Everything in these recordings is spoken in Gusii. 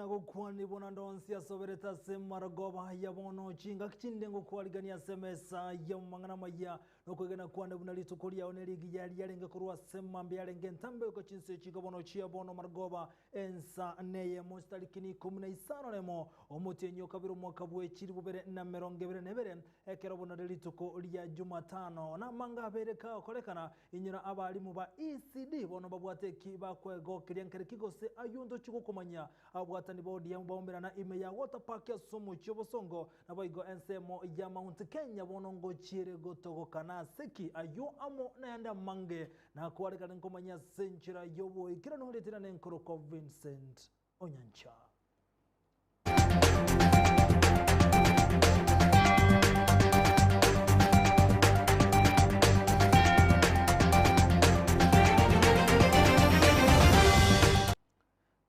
Nagokwani buna ndonsi asoberete ase marogoba ya bono, chingaki chinde ngokwarigania ase emesa y'amang'ana amaya, nokwegena kwane buna rituko riao nerigiya riarenge korwa ase mambia yarenge entambe goika chinsa echi iga bono chia bono marogoba ensa neyemo chitariki nikomi na isano nemo omotienyi o kabere omwaka bwe chilifu bibere na emerongo ebere na ebere ekero bono rire rituko ria Jumatano. Namanga abeire kagokorekana Inyora abalimu ba ECD bono babwate eki bakwegokeria nkereki gose ayio ntochi gokomanyia. Ababwatani ba ODM baumerana ime ya Water Park ase omochie obosongo naboigo ensemo ya Mount Kenya bono ngochiere gotogokana ase ki ayio amo nayande amange nakwarekane nkomanyia ase enchera yoboikeranu ritina nenkorokwa Vincent Onyancha.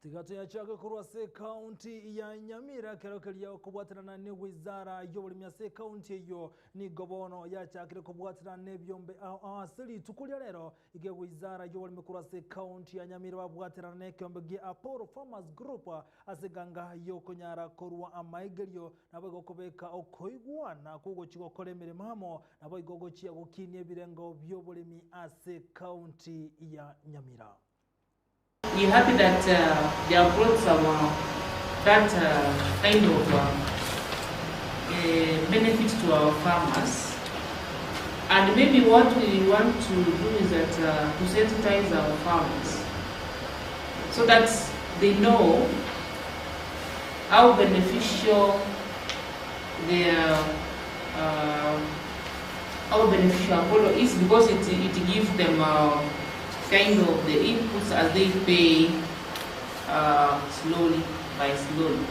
Tiga toyachake korwa ase ekaunti ya Nyamira ekero keria okobwaterana ne wizara y'oboremi ase ekaunti eyio nigo bono yachakire kobwaterana nebiombe ao ao ase rituko ria rero Iga ewizara y'oboremi korwa ase ekaunti ya Nyamira babwaterana nekeombe gia Apollo Farmers Group ase eganga y'okonyara korwa amaegerio naboigo kobeka okoigwana kw'ogochia gokora emeremo amo naboigo gochia gokinia ebirengo bi'oboremi ase ekaunti ya Nyamira. We happy that they have brought some that kind of benefit to our farmers and maybe what we want to do is that to sensitize our farmers so that they know how beneficial their uh, how beneficial Apollo is because it, it gives them uh, kind of the inputs as they pay uh, slowly by slowly.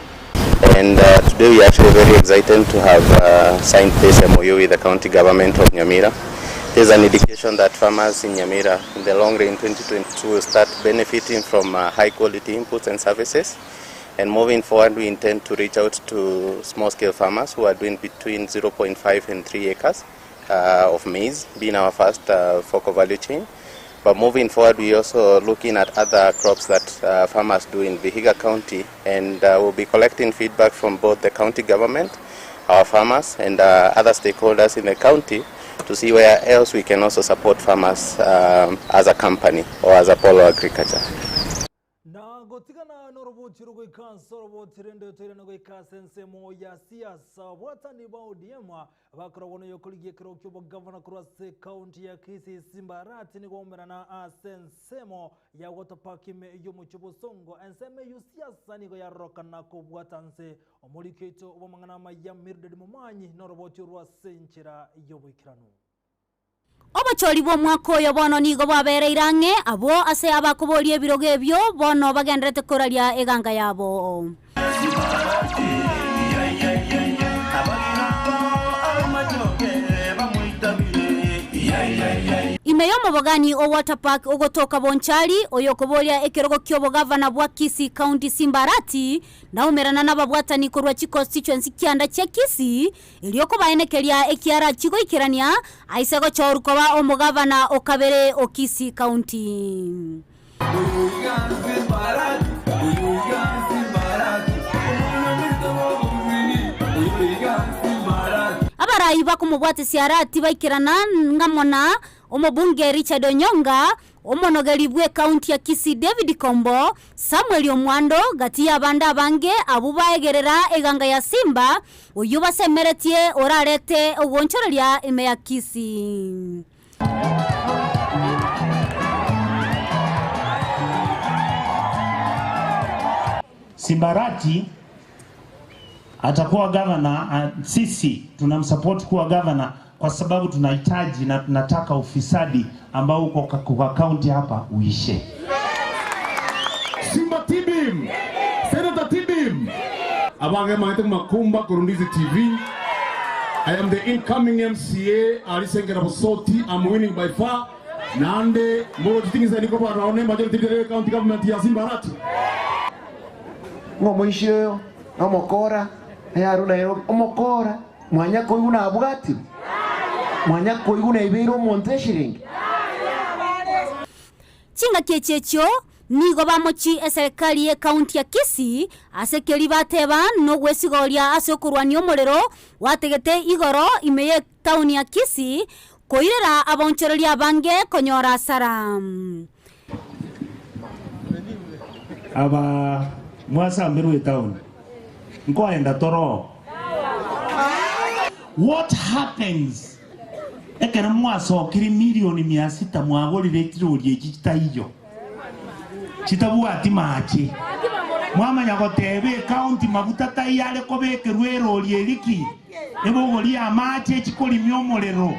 And uh, today we are actually very excited to have uh, signed this MOU with the county government of Nyamira. There's an indication that farmers in Nyamira in the long run 2022 will start benefiting from uh, high quality inputs and services. And moving forward, we intend to reach out to small scale farmers who are doing between 0.5 and 3 acres uh, of maize, being our first uh, focal value chain. But moving forward, we also looking at other crops that uh, farmers do in Vihiga County, and uh, we'll be collecting feedback from both the county government, our farmers, and uh, other stakeholders in the county to see where else we can also support farmers um, as a company or as Apollo Agriculture. Na gotigana noroboti rogoika ase oroboti rende toirane goika ase ensemo ya siasa. Abwatani ba ODM bakoragwa noyokorigia ekero ki'obogavana korwa ase ekaunti ya Kisii Simba Arati nigo baumerana ase ensemo ya Water Park ime y'omochie Bosongo. Ensemo eyio siasa nigo yarorokana kobwata nse omoriki oito bw'amang'ana amaya Mildred Momanyi noroboti orwo ase enchera y'oboikeranu. Obochori bw'omwaka oyo bono nigo bwabereire ang'e, abwo ase abakoboria ebirogo ebio bono bagendererete koraria eganga yabo. Ime y'omobogani o Water Park ogotoka Bonchari, oyokoboria ekerogo ki'obogavana bwa Kisii County Simba Arati, naumerana nababwatani korwa chiconstituency kianda chia Kisii, Erio kobaenekeria ekiarachie goikerania, aise gochorwa koba omogavana o kabere o Kisii County. Abarai bakomobwatesia Arati baikerana ng'amo na omobunge Richard Onyonga, Omonogeri bw'ekaunti ya Kisii David Kombo, Samuel Omwando, gati y'abande abange abwo baegerera eganga ya Simba, oyio basemeretie orarete ogoonchoreria ime ya Kisii. Simbarati atakuwa gavana, sisi tunamsupport kuwa gavana kwa sababu tunahitaji na tunataka ufisadi ambao uko kwa kaunti hapa uishe. Simba Tibim, Senator Tibim, abange maete makumba Kurundizi TV. I am the incoming MCA Alisengera Bosoti. I'm winning by far. Nande moro chitingisa niko pa raone majority leader county government ya Simbarati. Ng'a omoisia oyo nomokora, ayarwe Nairobi, omokora, mwanya koigwa nabwatire? Mwanya koigwa naibeire omonto eshiringi? Chingaki echi echio. nigo bamochi eserekari y'ekaunti ya Kisii ase keria bateba nogwesigoria ase okorwania omorero gwategete igoro ime y'etaoni ya Kisii koirera abaonchoreria abange konyora asara. Aba mwasambirwe etaoni, nkoenda toro. What happens ekero mwasokire milioni mia sita mwagorire chirori echi chitaiyo chitabwati mache mwamanya goteba ecounty maguta taiyo are kobekerwa erori eri ki ebogorie amache echikorimia omorero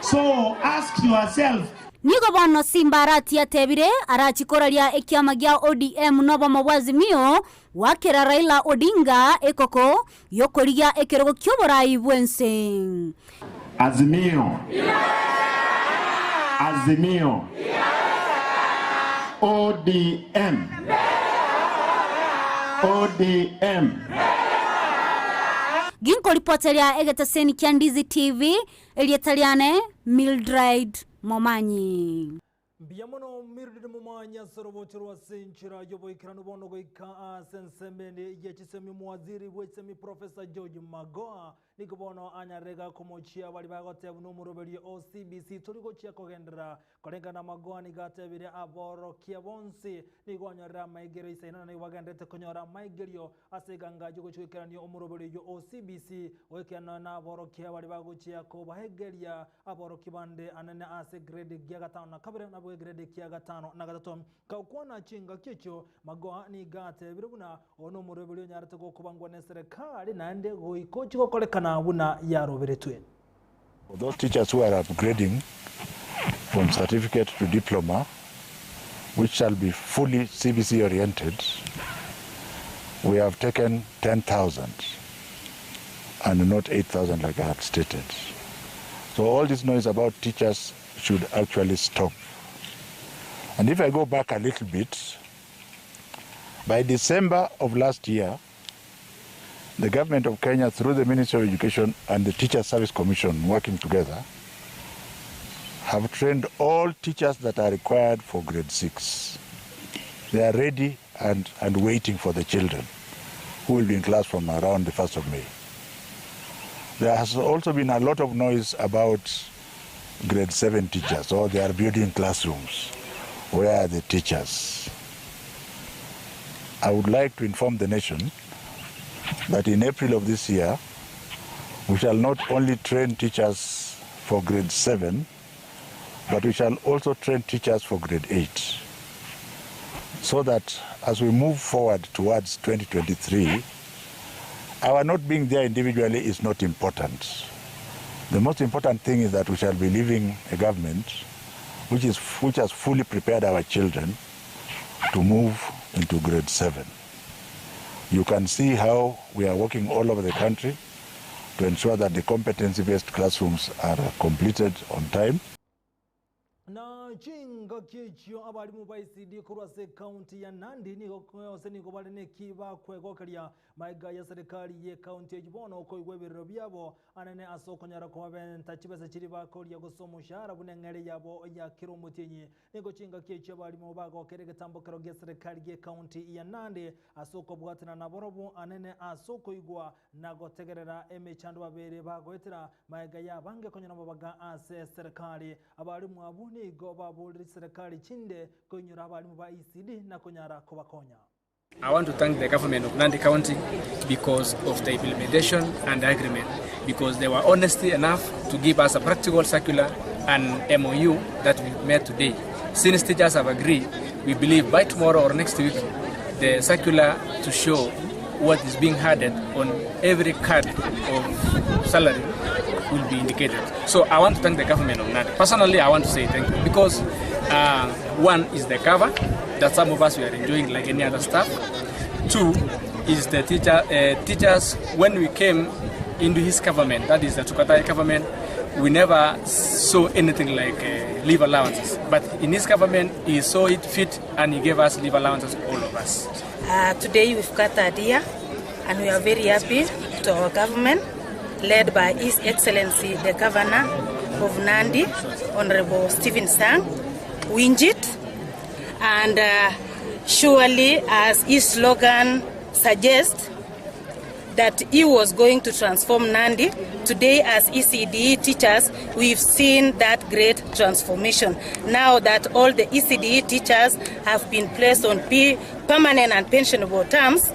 so ask yourself. Nigo bono Simba Arati atebire arachie koraria ekiama gia ODM nobomo bwa Azimio goakera Raila Odinga ekoko y'okorigia ekerogo ki'oborai bw'ense. Azimio! Azimio! ODM! ODM! Ginkoripoteria egeteseni kia Ndizi TV, erieta riane Mildred Momanyi. Mbuya mono Mildred Momanyi ase orobocho rw'ase enchera y'oboikeranu bono goika ase ensemo ende ye chisemi omowaziri bwe chisemi Professor George Magoha nigo bono anyarire gakomochia baria bagoteba buna omoroberio o CBC tori gochia kogenderera koreng'ana Magoha nigo atebire aborokia bonsi nigo anyorire amaigerio isaino na nigo bagendererete konyora amaigerio Ase eganga y'ogochia goikerania omoroberio oyio o CBC, goikerana naborokia baria bagochia kobaegeria aborokia bande anene ase egrade gia gatano na kabere nabo egrade kia gatano na gatato. Gakwana chingaki echio, Magoha nigo atebire buna oyo nomoroberio onyarete gokobangwa neserekari naende goika ochie gokorekana buna yaroberetwe. For those teachers who are upgrading from certificate to diploma, which shall be fully CBC oriented, we have taken 10,000 and not 8,000 like I had stated. So all this noise about teachers should actually stop. And if I go back a little bit, by December of last year, the government of Kenya, through the Ministry of Education and the Teacher Service Commission working together, have trained all teachers that are required for grade 6. They are ready and, and waiting for the children who will be in class from around the 1st of May. There has also been a lot of noise about grade 7 teachers, or they are building classrooms. Where are the teachers? I would like to inform the nation that in April of this year, we shall not only train teachers for grade 7, but we shall also train teachers for grade 8. So that as we move forward towards 2023, our not being there individually is not important. The most important thing is that we shall be leaving a government which, is, which has fully prepared our children to move into grade 7. You can see how we are working all over the country to ensure that the competency-based classrooms are completed on time. Na chingaki echio abalimu ba ECD korwa ase ekaunti ya Nandi nigo gose nigo bare neki bakwegokeria magega ya serikali ye ekaunti eyio bono koigwa ebirero biabo anene ase okonyara kobabenta chibesa chiria bakoria gose omoshahara buna eng'ere yabo ya kera omotienyi. Nigo chingaki echio abalimu bagokera egetambokero gia serikali ye ekaunti ya Nandi ase okobwatana naborobwo anene ase okoigwa na gotegerera emechando babere bagoetera magega y'abange konyora amabaga ase eserekari. Abalimu abwo nigo baborire chiserekari chinde koinyora abalimu ba ECD na konyara kobakonya. I want to thank the government of Nandi County because of the implementation and the agreement, because they were honest enough to give us a practical circular and MOU that we made today. Since teachers have agreed, we believe by tomorrow or next week, the circular to show what is being added on every card of salary will be indicated. So I want to thank the government of Nandi. Personally, I want to say thank you because one is the cover that some of us we are enjoying like any other staff. Two is the teachers, when we came into his government, that is the Tukatai government, we never saw anything like leave allowances. But in his government, he saw it fit and he gave us leave allowances, all of us. Today we've got a idea and we are very happy to our government led by His Excellency the Governor of Nandi, Honorable Stephen Sang, Winjit, and Surely, as his slogan suggests, that he was going to transform Nandi, today as ECDE teachers, we've seen that great transformation. Now that all the ECDE teachers have been placed on permanent and pensionable terms,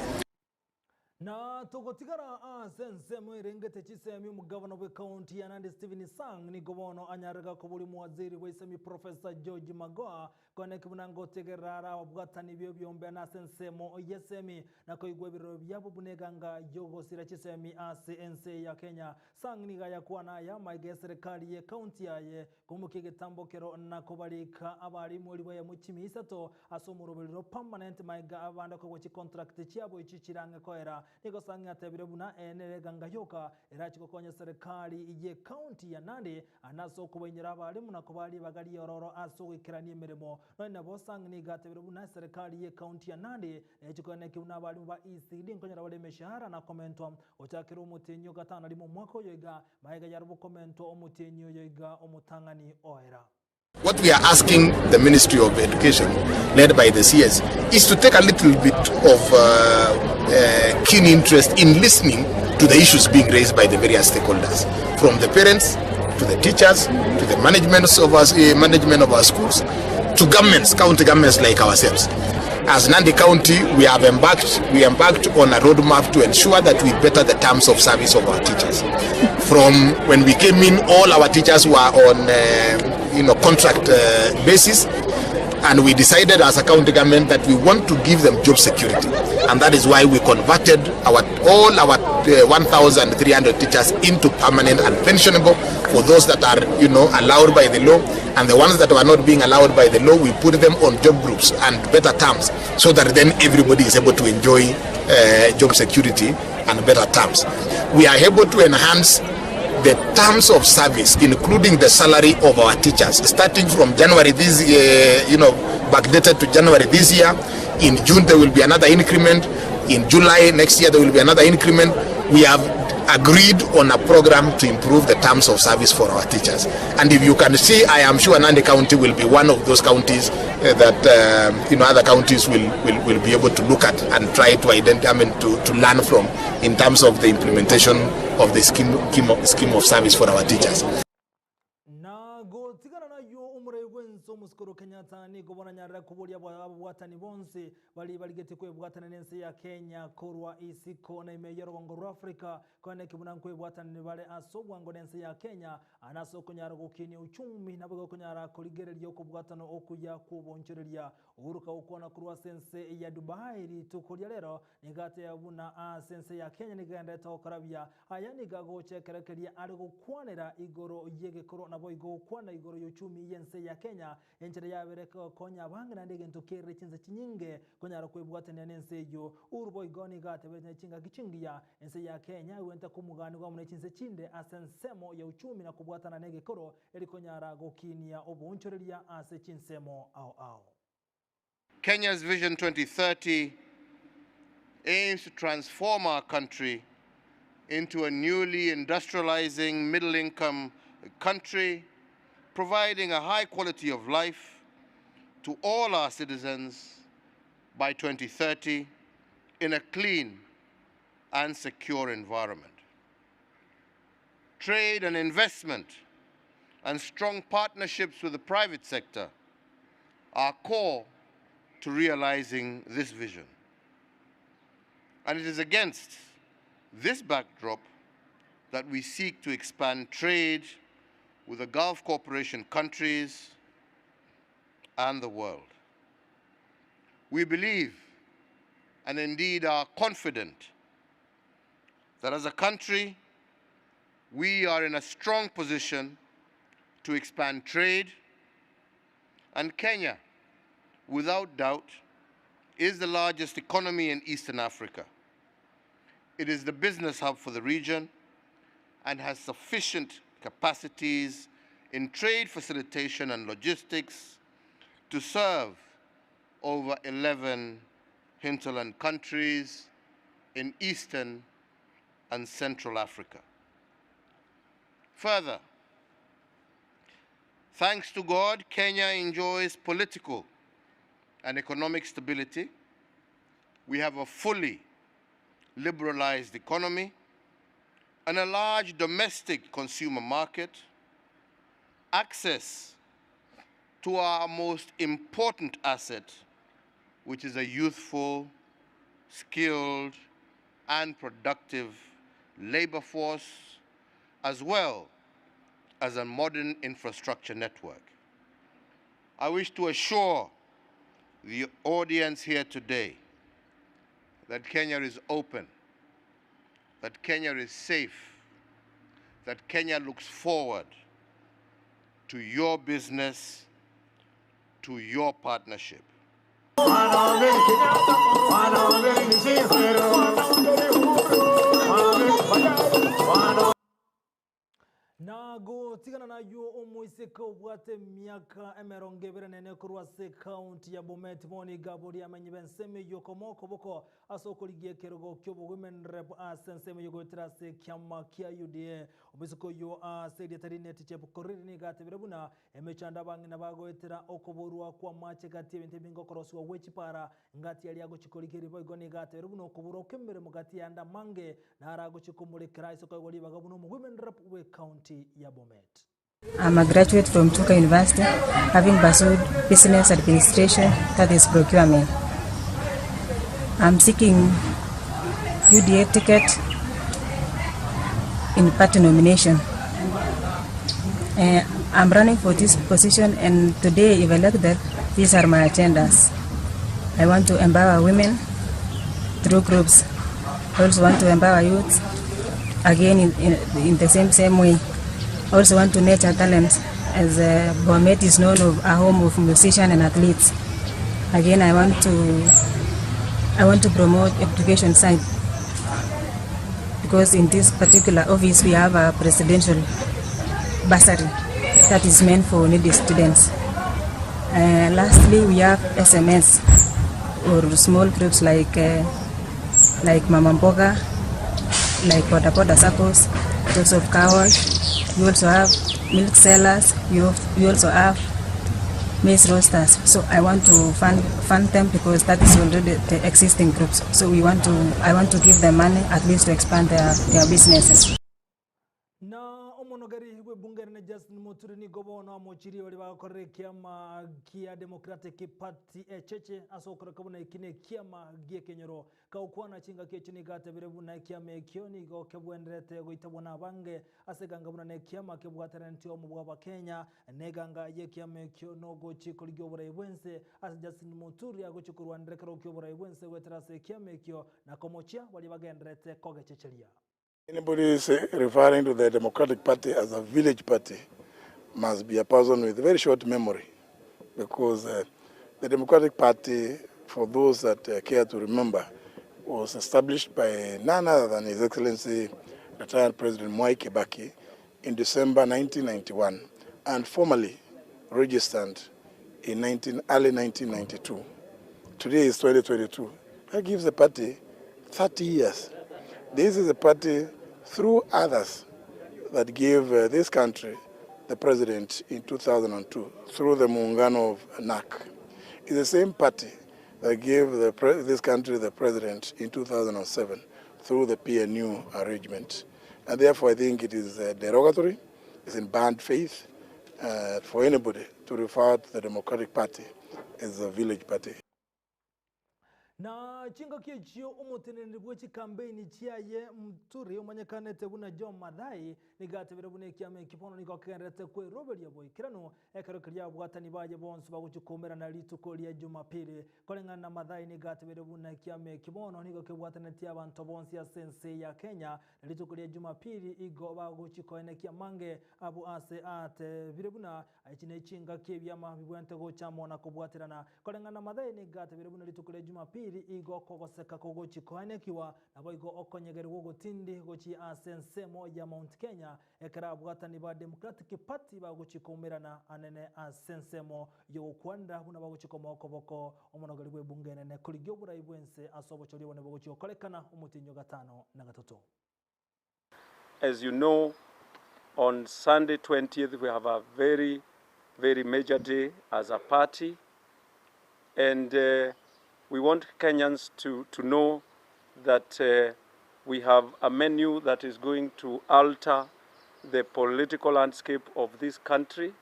Na togotigara ase ensemo erengete chisemi, omogabana bw'ecounty ya Nandi Stephen Sang nigo bono anyarega koboria omowaziri bw'esemi Professor George Magoha Koeneki buna ngotegerera are ababwatani b'ebiombe ase ensemo y'esemi, na koigwa ebirero biabo buna eganga y'ogosira chisemi ase ense ya Kenya. Sang nigo ayakwana aya amaiga y'eserekari y'ecounty yaye koimokia egetambokero na kobarika abarimu elifu eyemo chimia isato ase omoroberero permanent maiga abande koegwa chicontract chiabo echi chirang'e koera. Nigo Sang atebire buna eye nere eganga yoka erachi gokonya eserekari y'ecounty ya Nandi Nase okobainyora abarimu na kobaa ribaga riororo ase ogoikerania emeremo. Nonya nabo, Sang nigo atebire buna eserekari y'ecounty ya Nandi nechi koenekia buna abarimu ba ECD nkonyora bare emeshahara na komentwa gochakera omotienyi o gatano rimo omwaka oyo iga, magega yarobwo komentwa omotienyi oyo iga omotang'ani oera. What we are asking the Ministry of Education, led by the CS, is to take a little bit of uh, uh, keen interest in listening to the issues being raised by the various stakeholders, from the parents to the teachers to the management of our, uh, management of our schools to governments, county governments like ourselves. As Nandi County, we have embarked, we embarked on a roadmap to ensure that we better the terms of service of our teachers. From when we came in, all our teachers were on uh, you know, contract uh, basis and we decided as a county government that we want to give them job security and that is why we converted our all our uh, 1300 teachers into permanent and pensionable for those that are you know allowed by the law and the ones that were not being allowed by the law we put them on job groups and better terms so that then everybody is able to enjoy uh, job security and better terms we are able to enhance the terms of service, including the salary of our teachers, starting from January this year, you know, backdated to January this year. In June, there will be another increment. In July next year, there will be another increment. We have agreed on a program to improve the terms of service for our teachers. And if you can see, I am sure Nandi County will be one of those counties uh, that um, you know other counties will, will, will be able to look at and try to identify, I mean, to, to learn from in terms of the implementation of the scheme, scheme, of, scheme of service for our teachers. Na gotigana nayio omorai bw'ense Omosikoro Kenyatta nigo bono anyarire koboria ababwatani bonsi baria barigetie kwebwatana n'ense ya Kenya korwa isiko na ime y'orogongo rwa Africa koeneki buna nkwebwatanani bare ase obwango n'ense ya Kenya nase okonyara gokinia uchumi naboigo okonyara korigereria okobwatana okuya kw'obonchoreria. Uhuru kagokwana korwa ase ense ya Dubai rituko ria rero Nigo ateba buna ase ense ya Kenya nigo egendererete gokora buya. Aya nigo agocha ekero keria are gokwanera igoro y'egekoro naboigo gokwana igoro y'uchumi y'ense ya Kenya, enchera yabere konya abange naende egento kerire chinse chinyinge konyara kwebwatania nense eyio. Uhuru boigo nigo atebete chingaki chingiya ense ya Kenya egwente komuganigwa amo ne chinse chinde ase ensemo ya uchumi na kobwatana negekoro eri konyara gokinia oboonchoreria ase chinsemo ao ao. Kenya's Vision 2030 aims to transform our country into a newly industrializing middle income country, providing a high quality of life to all our citizens by 2030 in a clean and secure environment. Trade and investment and strong partnerships with the private sector are core to realizing this vision. And it is against this backdrop that we seek to expand trade with the Gulf Cooperation countries and the world. We believe, and indeed are confident, that as a country, we are in a strong position to expand trade, and Kenya, without doubt, is the largest economy in Eastern Africa. It is the business hub for the region and has sufficient capacities in trade facilitation and logistics to serve over 11 hinterland countries in Eastern and Central Africa. Further, thanks to God, Kenya enjoys political and economic stability. We have a fully liberalized economy and a large domestic consumer market, access to our most important asset, which is a youthful, skilled, and productive labor force, as well as a modern infrastructure network. I wish to assure the audience here today that Kenya is open, that Kenya is safe, that Kenya looks forward to your business, to your partnership. Na gotigana nayio omoiseke obwate emiaka emerongo ebere na ene korwa ase ekaunti ya Bomet bono iga aboria amenyi b'ensemo eyio komoa okoboko ase okorigia ekerogo ki'obowomen rep ase ensemo eyio goetera ase ekiama kia UDA. Omoiseke oyio ase erieta Linet Chepkorir nigo atebire buna emechando abang'ina bagoetera okoborwa kw'amache gati y'ebinto ebinge okorosiwa gwe chipara Ngati aria agochia korigereria boigo nigo atebirie buna okoborwa kw'emeremo gati y'ande amange naro agochia komorekera ase koegwa ribaga buna omowomen rep bw'ecounty ya Bomet. I'm a graduate from Chuka University having pursued business administration that is procurement. I'm seeking UDA ticket in party nomination. Uh, I'm running for this position and today if elected, these are my agendas. I want to empower women through groups. I also want to empower youth again in, in, in the same same way. I also want to nurture talents as uh, Bomet is known of a home of musicians and athletes. Again, I want to I want to promote education side because in this particular office we have a presidential bursary that is meant for needy students. Uh, lastly, we have SMS or small groups like uh, like Mama Mboga, like Boda Boda Circles, Joseph Car Wash. We also have milk sellers. We, we also have maize roasters. So I want to fund, fund them because that is already the existing groups. So we want to I want to give them money at least to expand their, their businesses. Na omonogeri bw'ebunge enene Justin Muturi nigo bono amochirie baria bagokorera ekiama kia Democratic Party echeche ase okoreka buna eki nekiama gi'ekenyoro. Kagokwana chingaki echio nigo atebire buna ekiama ekio nigo kebwenerete goitabwa nabange ase eganga buna nekiama kebwatanetie omo bw'Abakenya na eganga y'ekiama ekio nogochia korigia oborai bwense ase Justin Muturi agochia korwanera ekerogo ki'oborai bwense goetera ase ekiama ekio na komochia baria bagendererete kogechecheria. Anybody is referring to the Democratic Party as a village party must be a person with very short memory because uh, the Democratic Party, for those that uh, care to remember, was established by none other than His Excellency retired President Mwai Kibaki in December 1991 and formally registered in 19, early 1992. Today is 2022. That gives the party 30 years. This is a party through others that gave uh, this country the president in 2002 through the Muungano of NAC. It's the same party that gave the this country the president in 2007 through the PNU arrangement. And therefore, I think it is uh, derogatory, it's in bad faith uh, for anybody to refer to the Democratic Party as a village party. Na chingaki echio omoteneneri bwe chikambeini chiaye Muturi omanyekanete buna John Mathai nigo atebire buna ekiama eki bono nigo kegendererete kweroberia boikeranu ekero keria ababwatani baye bonsi bagochia koumerana rituko ria Jumapili. Koreng'ana na Mathai nigo atebire buna ekiama eki bono nigo kebwatanetie abanto bonsi ase ense ya Kenya na rituko ria Jumapili igo bagochia koenekia amange abwo ase atebire buna Echi nechingaki ebiama bibwenerete gocha amo na kobwaterana. Koreng'ana na Mathayo nigo atebire buna rituko ria Jumapili igo okogoseka kogochi koenekigwa, naboigo okonyegerigwa ogotindi gochia ase ensemo ya Mount Kenya ekero abwatani ba Democratic Party bagochi koumerana anene ase ensemo yogokwanera buna bagochi komoa okoboko omonogeri bw'ebunge enene korigia oborai bwense ase obochori obonene bogochi gokorekana omotienyi o gatano na gatato. As you know, on Sunday 20th, we have a very, very major day as a party. And uh, we want Kenyans to, to know that uh, we have a menu that is going to alter the political landscape of this country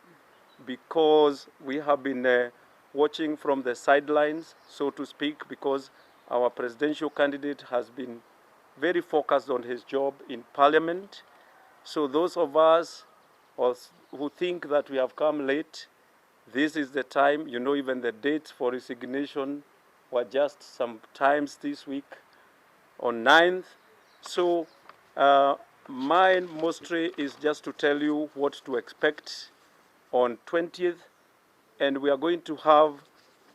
because we have been uh, watching from the sidelines, so to speak, because our presidential candidate has been very focused on his job in parliament. So those of us who think that we have come late, this is the time, you know, even the dates for resignation were just some times this week on 9th. So uh, mine mostly is just to tell you what to expect on 20th, and we are going to have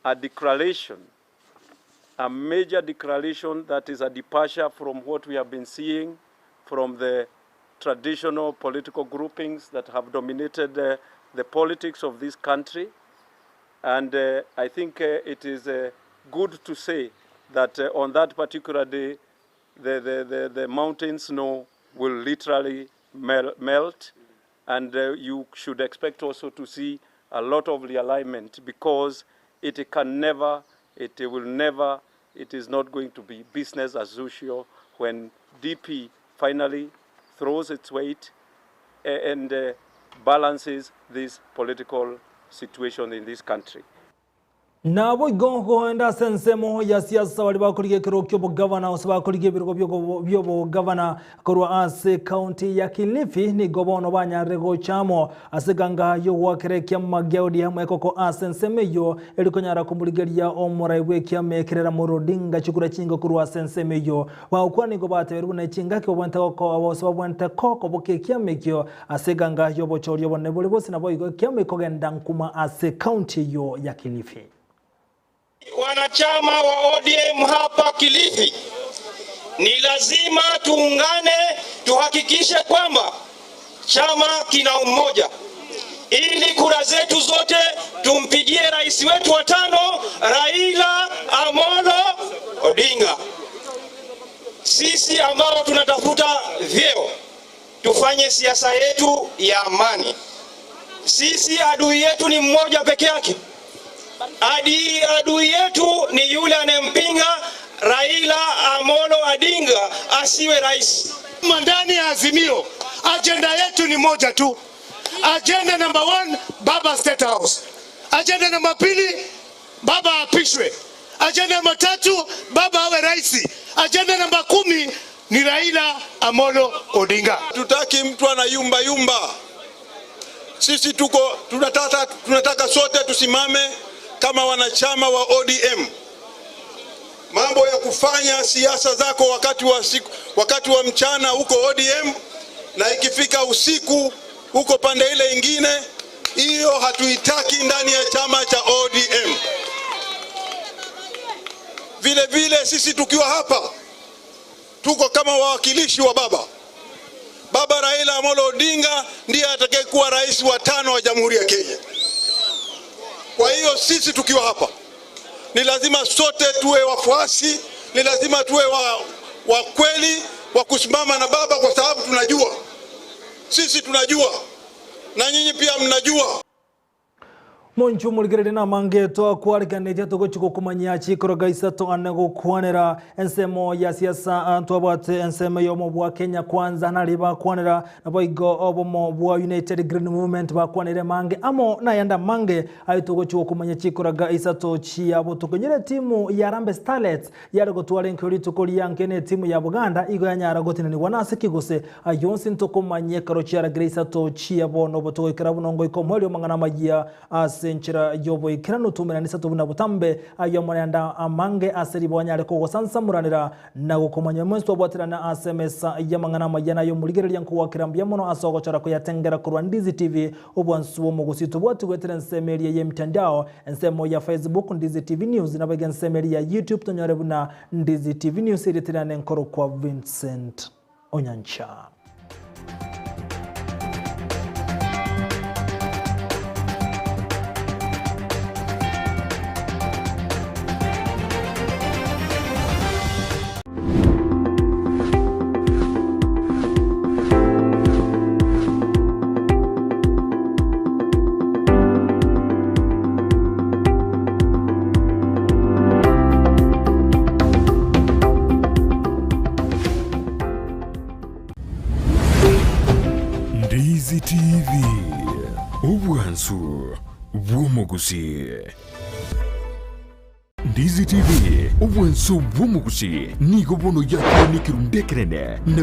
a declaration, a major declaration that is a departure from what we have been seeing from the traditional political groupings that have dominated uh, the politics of this country. And uh, I think uh, it is uh, good to say that uh, on that particular day, the, the, the, the mountain snow will literally mel melt. And uh, you should expect also to see a lot of realignment because it can never, it will never, it is not going to be business as usual when DP finally throws its weight and uh, balances this political situation in this country. Nabo igo goenda ase ensemo ya siasa bari bakorigia ekero kia obogavana gose bakorigia ebirogo bia obogavana korwa ase county ya Kilifi nigo bono banyarire gochamo ase ganga yogwakera ekiama gia ODM ekoko ase ensemo eywo erikonyara komorigeria omorai bwa ekiama ekerera Ramogi Odinga chikura chingo korwa ase ensemo eywo bagokwana nigo bateberwe buna chingaki babwente gose babwente kokoboka ekiama ekio ase ganga yobochori obonene bore bose nabo igo ekiama ekogenda nkuma ase county eywo ya Kilifi. Wanachama wa ODM hapa Kilifi, ni lazima tuungane, tuhakikishe kwamba chama kina umoja, ili kura zetu zote tumpigie rais wetu wa tano Raila Amolo Odinga. Sisi ambao tunatafuta vyeo tufanye siasa yetu ya amani. Sisi adui yetu ni mmoja peke yake. Adi adui yetu ni yule anayempinga Raila Amolo Odinga asiwe rais. Ndani ya Azimio, agenda yetu ni moja tu. Agenda number one, Baba State House. Agenda namba pili, baba apishwe. Agenda namba tatu, baba awe rais. Agenda namba 10 ni Raila Amolo Odinga. Tutaki mtu anayumba yumba. Sisi tuko tunataka, tunataka sote tusimame kama wanachama wa ODM. Mambo ya kufanya siasa zako wakati wa siku, wakati wa mchana huko ODM na ikifika usiku huko pande ile ingine, hiyo hatuitaki ndani ya chama cha ODM. Vile vile sisi tukiwa hapa tuko kama wawakilishi wa baba. Baba Raila Amolo Odinga ndiye atakayekuwa rais wa tano wa Jamhuri ya Kenya. Kwa hiyo sisi tukiwa hapa ni lazima sote tuwe wafuasi, ni lazima tuwe wa, wa kweli wa kusimama na baba, kwa sababu tunajua sisi tunajua na nyinyi pia mnajua. Monchu muligerere na mangeto akwariganĩtie tũgũchukũ kũmanyia chikoroga isato ane gũkwanĩra ensemo ya siasa antu abwate ensemo yomo bwa Kenya Kwanza nari bakwanĩra nabo igo obomo bwa United Green Movement bakwanĩre mange amo nayanda mange ayo tũgũchukũ kũmanya chikoroga isato chiabo tukenyere timu ya Harambee Starlets yari gũtwara enkio rituko rianke ne timu ya Buganda igo yanyara gũtinanigwa nase kigose ayonsi ntokomanye karo chiaragire isato chiabo nobo tũgũikara bunongo ikomwerio mang'ana mayia ase enchera yoboikeranu tumeranisa tubuna butambe ayo murenda amange aseri bwanyare kogosansamuranira na gukomanya mwensi twabwatirana ase mesa ya mang'ana maya nayo murigereria nkuwakira mbuya mono ase ogochora kuyatengera korwa Ndizi TV obwansu bwa omogosi tobwati gwetera ensemo eria ya emitandao ensemo ya Facebook Ndizi TV News nabaiga ensemo eria ya YouTube tonyore buna Ndizi TV News eritirane enkoro kwa Vincent Onyancha. Ndizi TV, obwansu bw'omogusii. Ndizi TV, obwansu bw'omogusii, nigo bono yakinire ekerundu ekenene na.